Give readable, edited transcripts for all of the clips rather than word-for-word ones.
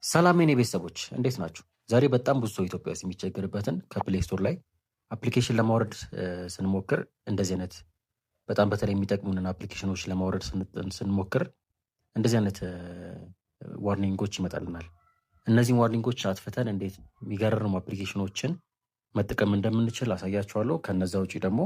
ሰላም የኔ ቤተሰቦች፣ እንዴት ናችሁ? ዛሬ በጣም ብዙ ሰው ኢትዮጵያ ውስጥ የሚቸገርበትን ከ Play Store ላይ application ለማውረድ ስንሞክር፣ እንደዚህ አይነት በጣም በተለይ የሚጠቅሙንን application ኖች ለማውረድ ስንሞክር እንደዚህ አይነት warning ኦች ይመጣልናል። እነዚህን warning ኦች አጥፍተን እንዴት የሚገርሙ application ኖችን መጠቀም እንደምንችል አሳያችኋለሁ። ከነዛ ውጭ ደግሞ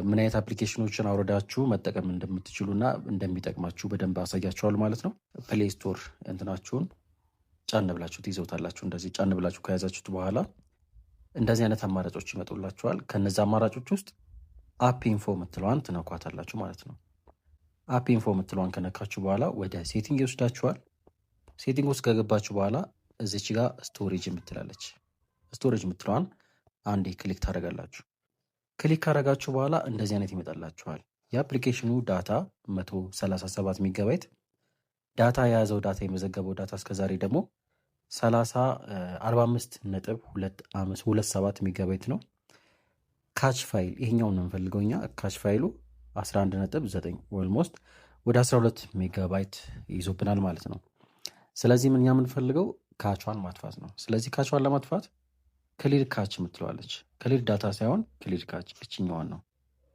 ምን አይነት application ኖችን አውረዳችሁ መጠቀም እንደምትችሉ እና እንደሚጠቅማችሁ በደንብ አሳያችኋለሁ ማለት ነው። Play Store እንትናችሁን ጫን ብላችሁ ትይዘውታላችሁ። እንደዚህ ጫን ብላችሁ ከያዛችሁት በኋላ እንደዚህ አይነት አማራጮች ይመጡላችኋል። ከነዚ አማራጮች ውስጥ app info የምትለዋን ትነኳታላችሁ ማለት ነው። App info የምትለዋን ከነካችሁ በኋላ ወደ setting ይወስዳችኋል። Setting ውስጥ ከገባችሁ በኋላ እዚች ጋር storage የምትላለች፣ storage የምትለዋን አንዴ click ታደርጋላችሁ። Click ካደረጋችሁ በኋላ እንደዚህ አይነት ይመጣላችኋል። የ application ኑ data 137 ሜጋባይት data የያዘው፣ data የመዘገበው data እስከዛሬ ደግሞ 30 45.27 ሜጋባይት ነው። Cache file ይሄኛውን ነው የምንፈልገው እኛ። Cache file ኡ 11.9፣ almost ወደ 12 ሜጋባይት ይዞብናል ማለት ነው። ስለዚህ ምን እኛ የምንፈልገው cache ኧን ማጥፋት ነው። ስለዚህ cache ኧን ለማጥፋት clear cache የምትለዋለች፣ clear data ሳይሆን clear cache፣ እችኛዋን ነው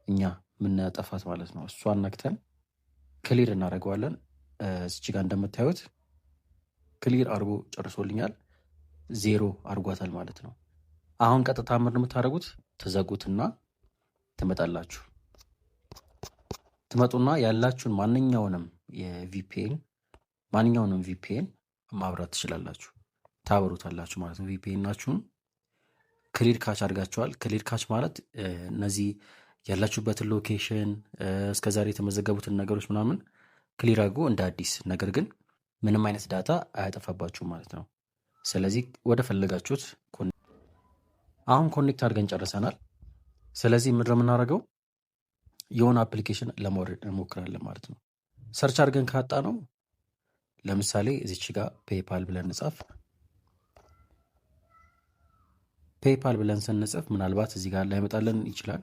እኛ የምናጠፋት ማለት ነው። እሷን ነክተን clear እናደርገዋለን። እዚች ጋር እንደምታዩት clear አድርጎ ጨርሶልኛል። ዜሮ አድርጓታል ማለት ነው። አሁን ቀጥታ ምንድን የምታደርጉት፣ ትዘጉትና ትመጣላችሁ። ትመጡና ያላችሁን ማንኛውንም የ VPN፣ ማንኛውንም VPN ማብራት ትችላላችሁ። ታበሩታላችሁ ማለት ነው። VPN ናችሁን clear cache አድርጋችኋል። Clear cache ማለት እነዚህ ያላችሁበትን location፣ እስከዛሬ የተመዘገቡትን ነገሮች ምናምን clear አድርጎ እንደ አዲስ፣ ነገር ግን ምንም አይነት data አያጠፋባችሁም ማለት ነው። ስለዚህ ወደ ፈለጋችሁት አሁን connect አድርገን ጨርሰናል። ስለዚህ ምንድን ነው የምናደርገው? የሆነ application ለማውረድ እንሞክራለን ማለት ነው። Search አድርገን ካጣነው፣ ለምሳሌ እዚች ጋር PayPal ብለን እንጻፍ። PayPal ብለን ስንጽፍ ምናልባት እዚህ ጋር ላይመጣልን ይችላል።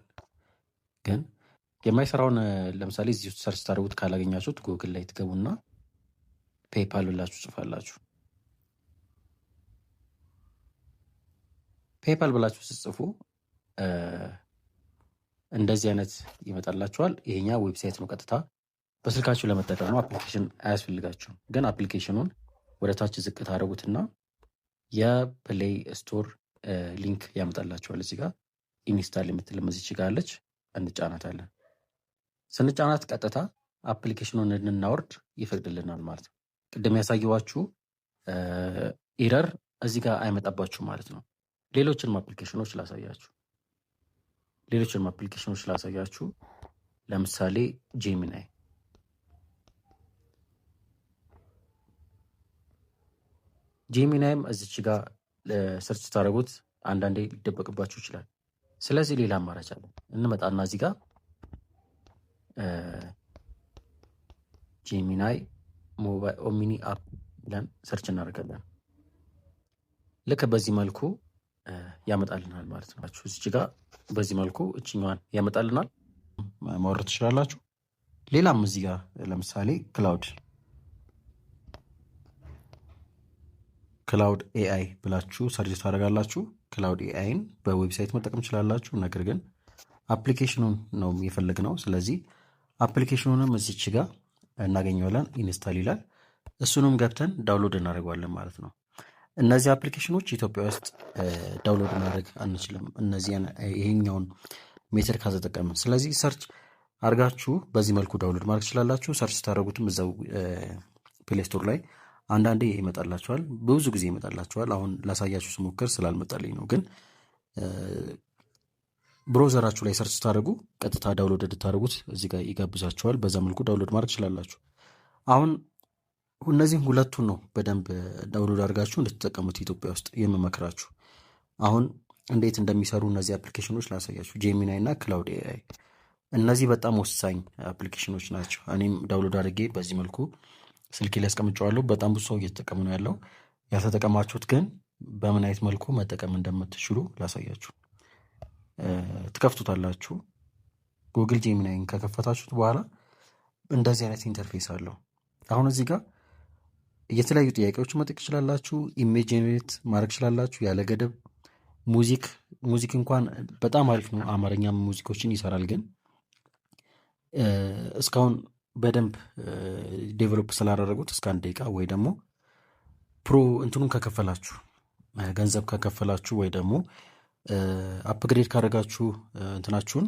ግን የማይሰራውን ለምሳሌ እዚህ ውስጥ search ታደርጉት ካላገኛችሁት ጉግል ላይ ትገቡና PayPal ብላችሁ ጽፋላችሁ። PayPal ብላችሁ ስትጽፉ እንደዚህ አይነት ይመጣላችኋል። ይሄኛ website ነው፣ ቀጥታ በስልካችሁ ለመጠቀም ነው። Application አያስፈልጋችሁም። ግን application ኑን ወደ ታች ዝቅ ታደርጉትና የ Play Store link ያመጣላችኋል። እዚህ ጋር install የምትል እዚች ጋር አለች፣ እንጫናታለን። ስንጫናት ቀጥታ application ኑን እንድናወርድ ይፈቅድልናል ማለት ነው። ቅድም ያሳየኋችሁ error እዚህ ጋር አይመጣባችሁ ማለት ነው። ሌሎችንም application ኖች ላሳያችሁ። ሌሎችንም application ኖች ላሳያችሁ። ለምሳሌ Gemini፣ Gemini ም እዚች ጋር search ስታደርጉት አንዳንዴ ሊደበቅባችሁ ይችላል። ስለዚህ ሌላ አማራጭ አለ። እንመጣና እዚህ ጋር Gemini Omni app ብለን search እናደርጋለን። ልክ በዚህ መልኩ ያመጣልናል ማለት ነው። እዚች ጋር በዚህ መልኩ እችኛዋን ያመጣልናል። ማውረድ ትችላላችሁ። ሌላም እዚህ ጋር ለምሳሌ Claude AI ብላችሁ search ታደርጋላችሁ። Claude AI ን በ website መጠቀም ትችላላችሁ። ነገር ግን application ኑን ነው የፈለግነው። ስለዚህ application ኑንም እዚች ጋር እናገኘዋለን። Install ይላል። እሱንም ገብተን download እናደርገዋለን ማለት ነው። እነዚህ application ኖች ኢትዮጵያ ውስጥ download ማድረግ አንችልም፣ እነዚህ ይሄኛውን method ካልተጠቀምን። ስለዚህ search አድርጋችሁ በዚህ መልኩ download ማድረግ ትችላላችሁ። Search ስታደርጉትም እዛው Play Store ላይ አንዳንዴ ይመጣላችኋል፣ ብዙ ጊዜ ይመጣላችኋል። አሁን ላሳያችሁ ስሞክር ስላልመጣልኝ ነው። ግን browser ኣችሁ ላይ search ስታደርጉ ቀጥታ download እንድታደርጉት እዚህ ጋር ይጋብዛችኋል። በዛ መልኩ download ማድረግ ትችላላችሁ። አሁን እነዚህም ሁለቱን ነው በደንብ download አድርጋችሁ እንድትጠቀሙት ኢትዮጵያ ውስጥ የምመክራችሁ። አሁን እንዴት እንደሚሰሩ እነዚህ application ኖች ላሳያችሁ። Gemini እና Claude AI እነዚህ በጣም ወሳኝ application ኖች ናቸው። እኔም download አድርጌ በዚህ መልኩ ስልኬ ላይ አስቀምጨዋለሁ። በጣም ብዙ ሰው እየተጠቀሙ ነው ያለው። ያልተጠቀማችሁት ግን በምን አይነት መልኩ መጠቀም እንደምትችሉ ላሳያችሁ። ትከፍቱታላችሁ። Google Gemini ን ከከፈታችሁት በኋላ እንደዚህ አይነት interface አለው። አሁን እዚህ ጋር የተለያዩ ጥያቄዎችን መጠየቅ ትችላላችሁ። Image generate ማድረግ ትችላላችሁ ያለ ገደብ። Music እንኳን በጣም አሪፍ ነው። አማርኛ music ኦችን ይሰራል፣ ግን እስካሁን በደንብ develop ስላላደረጉት እስከ 1 ደቂቃ ወይ ደግሞ pro እንትኑን ከከፈላችሁ፣ ገንዘብ ከከፈላችሁ ወይ ደግሞ upgrade ካደረጋችሁ እንትናችሁን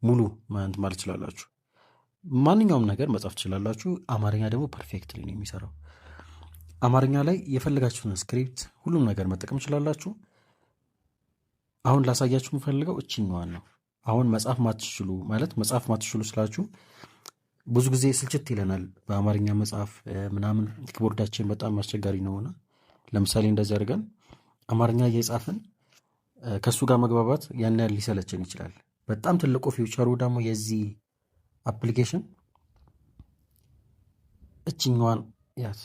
ሙሉ እንትን ማለት ትችላላችሁ። ማንኛውም ነገር መጻፍ ትችላላችሁ። አማርኛ ደግሞ perfectly ነው የሚሰራው። አማርኛ ላይ የፈለጋችሁትን script ሁሉም ነገር መጠቀም ትችላላችሁ። አሁን ላሳያችሁ የምፈልገው እችኛዋን ነው። አሁን መጻፍ ማትችሉ፣ ማለት መጻፍ ማትችሉ ስላችሁ ብዙ ጊዜ ስልችት ይለናል በአማርኛ መጻፍ ምናምን፣ keyboard ኣችን በጣም አስቸጋሪ ነውና ለምሳሌ እንደዚህ አድርገን አማርኛ እየጻፍን ከእሱ ጋር መግባባት ያን ያህል ሊሰለችን ይችላል። በጣም ትልቁ feature ኡ ደግሞ የዚህ application እችኛዋን ያት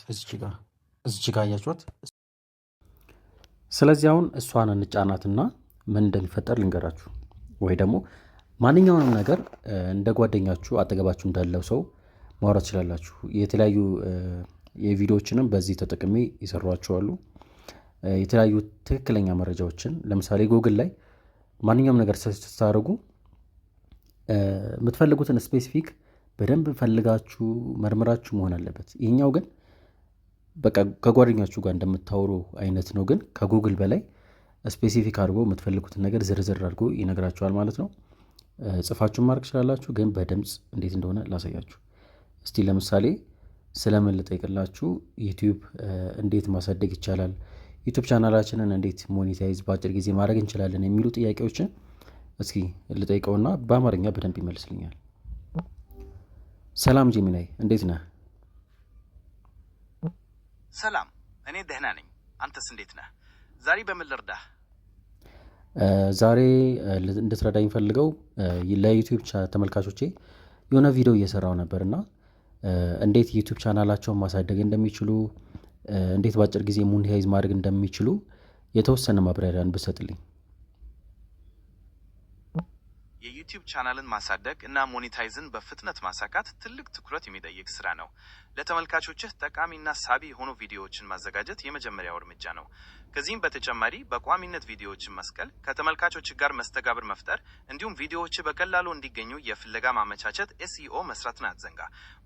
እዚች ጋር አያችኋት። ስለዚህ አሁን እሷን እንጫናትና ምን እንደሚፈጠር ልንገራችሁ። ወይ ደግሞ ማንኛውንም ነገር እንደ ጓደኛችሁ አጠገባችሁ እንዳለው ሰው ማውራት ትችላላችሁ። የተለያዩ የቪዲዮዎችንም በዚህ ተጠቅሜ የሰሯቸው አሉ። የተለያዩ ትክክለኛ መረጃዎችን፣ ለምሳሌ ጎግል ላይ ማንኛውም ነገር search ስታደርጉ የምትፈልጉትን specific በደንብ ፈልጋችሁ መርምራችሁ መሆን አለበት። ይህኛው ግን በቃ ከጓደኛችሁ ጋር እንደምታወሩ አይነት ነው። ግን ከጉግል በላይ specific አድርጎ የምትፈልጉትን ነገር ዝርዝር አድርጎ ይነግራችኋል ማለት ነው። ጽፋችሁ ማድረግ ትችላላችሁ፣ ግን በድምፅ እንዴት እንደሆነ ላሳያችሁ። እስቲ ለምሳሌ ስለምን ልጠይቅላችሁ? YouTube እንዴት ማሳደግ ይቻላል፣ YouTube ቻናላችንን እንዴት monetize በአጭር ጊዜ ማድረግ እንችላለን የሚሉ ጥያቄዎችን እስኪ ልጠይቀውና በአማርኛ በደንብ ይመልስልኛል። ሰላም Gemini፣ እንዴት ነህ? ሰላም፣ እኔ ደህና ነኝ። አንተስ እንዴት ነህ? ዛሬ በምን ልርዳህ? ዛሬ እንድትረዳኝ የምፈልገው ለ YouTube ተመልካቾቼ የሆነ ቪዲዮ እየሰራው ነበር እና እንዴት YouTube ቻናላቸውን ማሳደግ እንደሚችሉ፣ እንዴት በአጭር ጊዜ monetize ማድረግ እንደሚችሉ የተወሰነ ማብራሪያን ብትሰጥልኝ። የ YouTube ቻናልን ማሳደግ እና monetize ን በፍጥነት ማሳካት ትልቅ ትኩረት የሚጠይቅ ስራ ነው። ለተመልካቾችህ ጠቃሚና ሳቢ የሆኑ ቪዲዮዎችን ማዘጋጀት የመጀመሪያው እርምጃ ነው። ከዚህም በተጨማሪ በቋሚነት ቪዲዮዎችን መስቀል፣ ከተመልካቾች ጋር መስተጋብር መፍጠር፣ እንዲሁም ቪዲዮዎች በቀላሉ እንዲገኙ የፍለጋ ማመቻቸት SEO መስራትን አትዘንጋ።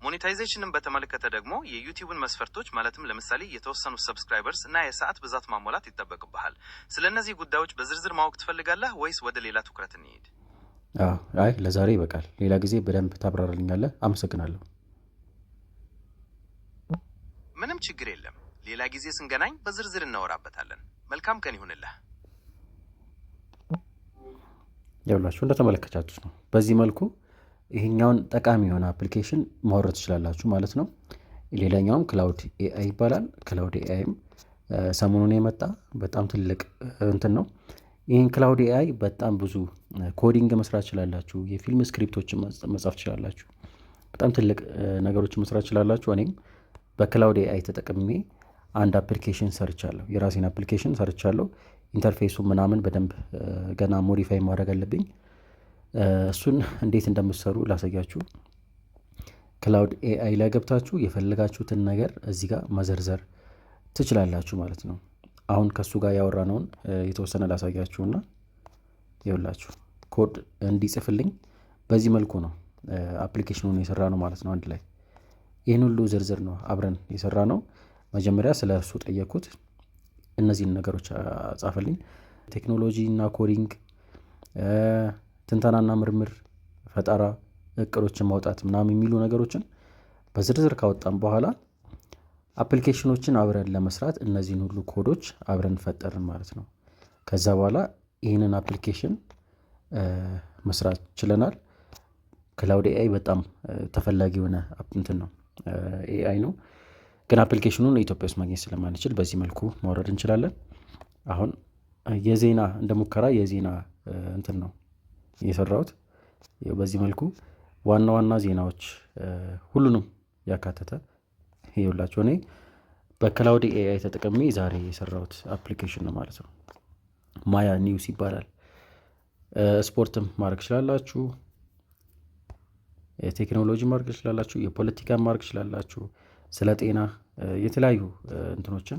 Monetization ን በተመለከተ ደግሞ የ YouTube ን መስፈርቶች ማለትም ለምሳሌ የተወሰኑ subscribers እና የሰዓት ብዛት ማሟላት ይጠበቅብሃል። ስለ እነዚህ ጉዳዮች በዝርዝር ማወቅ ትፈልጋለህ ወይስ ወደ ሌላ ትኩረት እንሂድ? አይ፣ ለዛሬ ይበቃል። ሌላ ጊዜ በደንብ ታብራራልኛለህ። አመሰግናለሁ። ምንም ችግር የለም። ሌላ ጊዜ ስንገናኝ በዝርዝር እናወራበታለን። መልካም ቀን ይሁንልህ። ያውላችሁ እንደተመለከታችሁት ነው። በዚህ መልኩ ይሄኛውን ጠቃሚ የሆነ application ማውረድ ትችላላችሁ ማለት ነው። ሌላኛውም Claude AI ይባላል። Claude AI ም ሰሞኑን የመጣ በጣም ትልቅ እንትን ነው። ይህን Claude AI በጣም ብዙ coding መስራት ትችላላችሁ። የፊልም script ኦችን መጻፍ ትችላላችሁ። በጣም ትልቅ ነገሮችን መስራት ትችላላችሁ። እኔም በ Claude AI ተጠቅሜ አንድ application ሰርቻለሁ። የራሴን application ሰርቻለሁ። Interface ኡ ምናምን በደንብ ገና modify ማድረግ አለብኝ። እሱን እንዴት እንደምትሰሩ ላሳያችሁ። Claude AI ላይ ገብታችሁ የፈለጋችሁትን ነገር እዚህ ጋር መዘርዘር ትችላላችሁ ማለት ነው። አሁን ከእሱ ጋር ያወራነውን የተወሰነ ላሳያችሁና ይኸውላችሁ ኮድ እንዲጽፍልኝ በዚህ መልኩ ነው application ኑን የሰራነው ማለት ነው። አንድ ላይ ይህን ሁሉ ዝርዝር ነው አብረን የሰራነው። መጀመሪያ ስለ እሱ ጠየቅኩት። እነዚህን ነገሮች ጻፈልኝ። ቴክኖሎጂ እና coding፣ ትንተናና ምርምር፣ ፈጠራ፣ እቅዶችን ማውጣት ምናምን የሚሉ ነገሮችን በዝርዝር ካወጣን በኋላ application ኖችን አብረን ለመስራት እነዚህን ሁሉ ኮዶች አብረን ፈጠርን ማለት ነው። ከዛ በኋላ ይህንን application መስራት ችለናል። Claude AI በጣም ተፈላጊ የሆነ እንትን ነው፣ AI ነው። ግን application ኑን ኢትዮጵያ ውስጥ ማግኘት ስለማንችል በዚህ መልኩ ማውረድ እንችላለን። አሁን የዜና እንደ ሙከራ የዜና እንትን ነው የሰራሁት። በዚህ መልኩ ዋና ዋና ዜናዎች ሁሉንም ያካተተ ይኸውላችሁ እኔ በ Claude AI ተጠቅሜ ዛሬ የሰራሁት application ነው ማለት ነው። ማያ News ይባላል። ስፖርትም ማድረግ ትችላላችሁ። የቴክኖሎጂ ማድረግ ትችላላችሁ። የፖለቲካ ማድረግ ትችላላችሁ። ስለ ጤና የተለያዩ እንትኖችን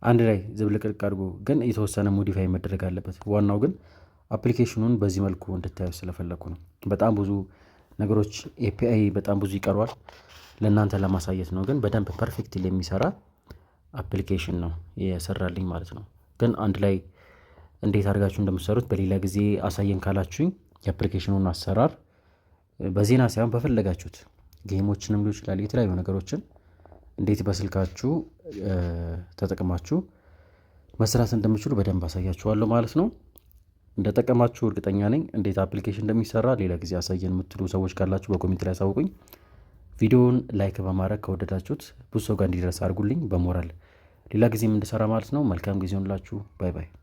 አንድ ላይ ዝብልቅልቅ አድርጎ ግን የተወሰነ modify መደረግ አለበት። ዋናው ግን application ኑን በዚህ መልኩ እንድታዩ ስለፈለኩ ነው። በጣም ብዙ ነገሮች API በጣም ብዙ ይቀረዋል፣ ለእናንተ ለማሳየት ነው። ግን በደንብ perfectly የሚሰራ application ነው የሰራልኝ ማለት ነው። ግን አንድ ላይ እንዴት አድርጋችሁ እንደምትሰሩት በሌላ ጊዜ አሳየን ካላችሁኝ የ application ኑን አሰራር በዜና ሳይሆን በፈለጋችሁት game ኦችንም ሊሆን ይችላል፣ የተለያዩ ነገሮችን እንዴት በስልካችሁ ተጠቅማችሁ መስራት እንደምትችሉ በደንብ አሳያችኋለሁ ማለት ነው። እንደጠቀማችሁ እርግጠኛ ነኝ። እንዴት application እንደሚሰራ ሌላ ጊዜ አሳየን የምትሉ ሰዎች ካላችሁ በ comment ላይ አሳውቁኝ። ቪዲዮውን like በማድረግ ከወደዳችሁት ብዙ ሰው ጋር እንዲደርስ አድርጉልኝ፣ በሞራል ሌላ ጊዜም እንድሰራ ማለት ነው። መልካም ጊዜ ይሁንላችሁ። Bye bye።